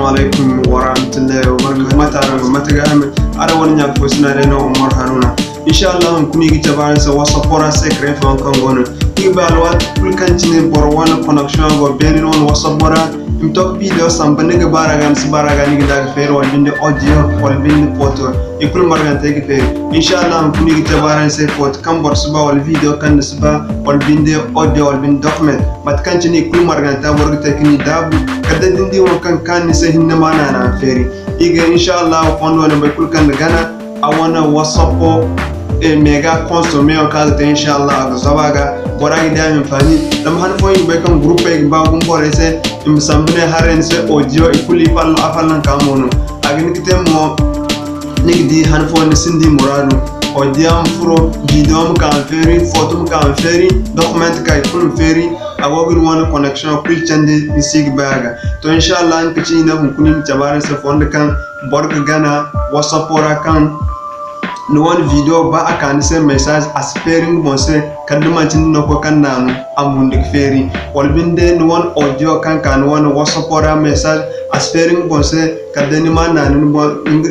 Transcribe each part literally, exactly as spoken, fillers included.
Alaykum warahmatullahi wabarakatuh. Mate araŋ go? Mate ga hame? Araŋ wane ɲa fo sina day no, Umar Haruna. Inshallah, hunkuna i ga cabe araŋ se WhatsApp ra secret fo yaŋ kaŋ go no. I ga bay alwaati kulu kaŋ cine boro wane connection go beene no wane WhatsApp ra, i ma to ga video samba, ni ga ba ra ga, ni si ba ra ga, ni ga da ga feeri, wala binde audio, wala binde photo. I kulu marganta i ga feeri. Inshallah, hunkuna i ga cabe araŋ se photo kaŋ boro si ba, wala video kaŋ ni si ba, wala binde audio, wala binde document. Mate kaŋ cine i kulu marganta boro ga te ga ni daabu, kala day da ni di wo kaŋ kaanu ni se hinne ma naana a feeri. I ga, inshallah, fondo wane boro kulu kaŋ ni gana, a wane WhatsApp, eh, mega consommer yaŋ kaŋ a ga te, inshallah, a ga zaba a ga, bora ga di a ma hinfaani. Zama han fooyaŋ i ga bay kaŋ groupey ga ba gumo borey se, i ma sambu ne haray ni se audio, i kulu i follow, a followka mo no. A ga hin ga te mo, ni ga di han fooyaŋ ni sinda i muraadu. Audio ma furo, video ma ka ma feeri, photo ma ka ma feeri, document ka i kulu ma feeri, a go ga ni wane connection kulu candi, ni si ga bay a ga. To, inshallah, nga ka ci i ne hunkuna i ma cabe araŋ se fondo kaŋ boro ga gana WhatsApp ra kaŋ ni wane video ba a ka ni se message, a si feeri nga boŋ se, kala da manti ni no koy kaŋ naanu a ma windi ga feeri. Wala binde ni wane audio kaŋ ka ni wane WhatsApp ra message, a si feeri nga boŋ se, kala day ni ma naanu ni boŋ,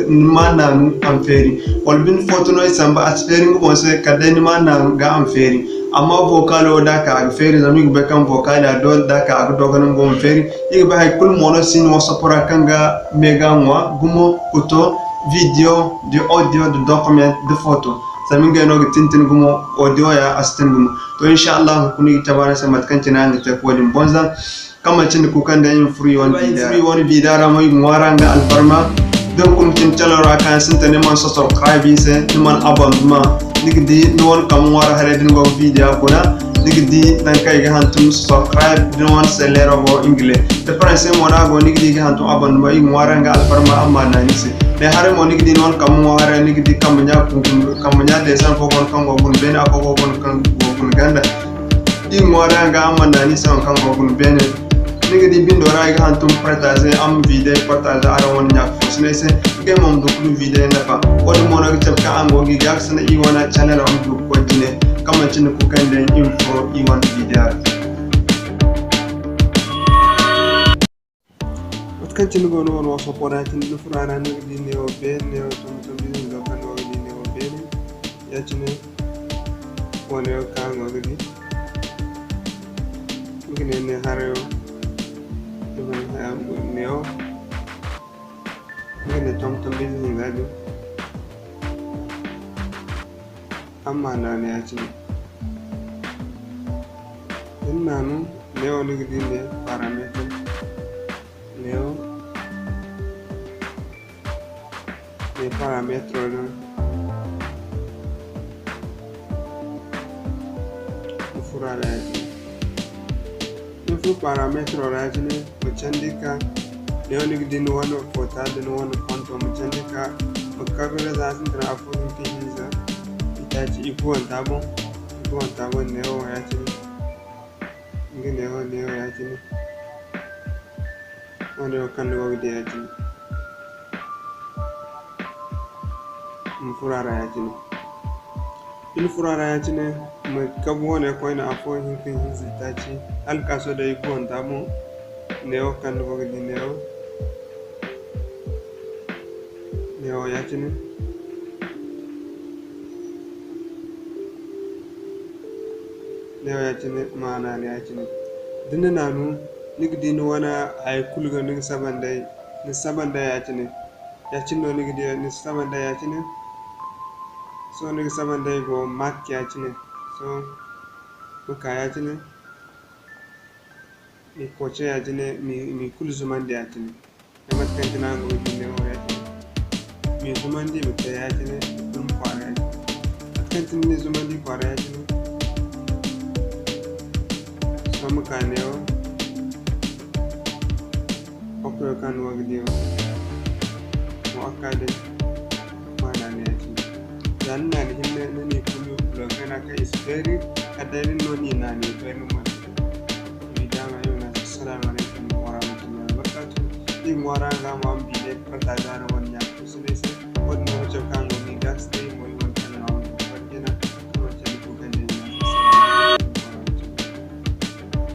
ni ma naanu a ma feeri. Wala binde photo no i samba, a si feeri nga boŋ se, kala day ni ma naanu ga a ma feeri. Amma vocal wo da a ka a ga feeri, zama i ga bay kaŋ vocal ya doole da a ka a ga dogana nga boŋ ma feeri. I ga bay hay kulu mo no si no WhatsApp ra kaŋ ga mega ŋwa gumo, photo, video, da audio, da document, da photo. Zama ngey no ga tintin gumo, audio ya a si tin gumo. To, inshallah, hunkuna i ga cabe araŋ se mate kaŋ cine araŋ ga te ka wo-din bonza. Kaŋ manti ni kuukaŋ day i ma furo i wane video ra mo, i ga ŋwaara nga albarma. Da hunkuna cine channel ra kaŋ yaŋ sintin ni mana subscribe i se, ni mana abonnement. Ni ga di ni wane kambe ŋwaari haray da ni go ga video guna, ni ga di nangu kaŋ i ga hantum subscribe, da ni wane se leero go English. Da Français mo no a go, ni ga di i ga hantum abonnement, i ga ŋwaari nga alfarma, amma naani se. Ne haray mo ni ga di ni wane kambe ŋwaari haray, ni ga di kambe ɲa, kambe ɲa dessin fo go no kaŋ go guna beene, afo go no kaŋ go guna ganda. I ga ŋwaari nga, amma naani se waŋ kaŋ go guna beene. Ni ga di bindo ra i ga hantum partager, a ma video partager araŋ wane ɲa fo sinay se, ngey mo ma du ga du video nafa. Wo-din mo no ga cabe kaŋ araŋ go ga i ga ga sanda i wane channel ra ma du ga koy jine, kaŋ manti ni kuukaŋ day i ma furo i wane video ra. Mate kaŋ cine go no wane WhatsApp ra cine, ni furo a ra ni ga di neewo beene, neewo tombi tombi ize hinza kaŋ ni go ga di neewo beene. Ya-cine wane wo kaŋ araŋ go ga di. Nga ne, ne haray wo. Ni mana haya ma guna neewo. Nga ne tombi tombi ize hinza din. Amma naanu ya-cine. Da ni naanu, neewo ni ga di ne paramètre. Neewo. Ne paramètre din. Ma furo a ra ya-cine. Da ni furo paramètre ra ya-cine, ma candi ka, neewo ni ga di ni wane foto da ni wane konto, ma candi ka, ma kabe ra za sintina afo hinka hinza, itaaci, iguwanta boŋ, iguwanta boŋ neewo ya-cine. Nga neewo, neewo ya-cine. Wane wo kaŋ ni go ga di ya-cine. Ma furo a ra ya-cine. Da ni furo a ra ya-cine, ma kabu wane koyne afo hinka hinza itaaci. Hala ka sohõ day iguwanta boŋ. Neewo kaŋ ni go ga di neewo. Neewo ya-cine. Neewo ya-cine, ma naanu ya-cine. Da ni naanu, ni ga di ni wane hay kulu ga, ni ga saba nd'ey, ni saba nd'ey ya-cine. Ya-cine no ni ga di, ni saba nd'ey ya-cine. Sohõ ni ga saba nd'ey go mark ya-cine. Sohõ ma ka ya-cine. Ma i kooce ya-cine, ma i, ma i kulu zumandi ya-cine. Da mate kaŋ cine araŋ go ga di neewo ya-cine. Ma i zumandi, ma te ya-cine, i kulu ma kwaara ya-cine. Mate kaŋ cine ni zumandi kwaara ya-cine. Sohõ ma ka neewo. Wa koyo kaŋ ni go ga di wo. Wa ka day. Ma naanu ya-cine. Za ni naanu hinne, ni n'i kulu bloquer no kaŋ i si feeri, kala day nin no ni naanu feeri, ni mana feeri. Iri ga ma ay wane, assalamu alaykum warahmatullahi wabarakatuh. Iri ŋwaara nga ma, ma bi day partager araŋ wane ɲa fo sinay se. Wo-din no ga cabe kaŋ go ga i gaakasinay mo.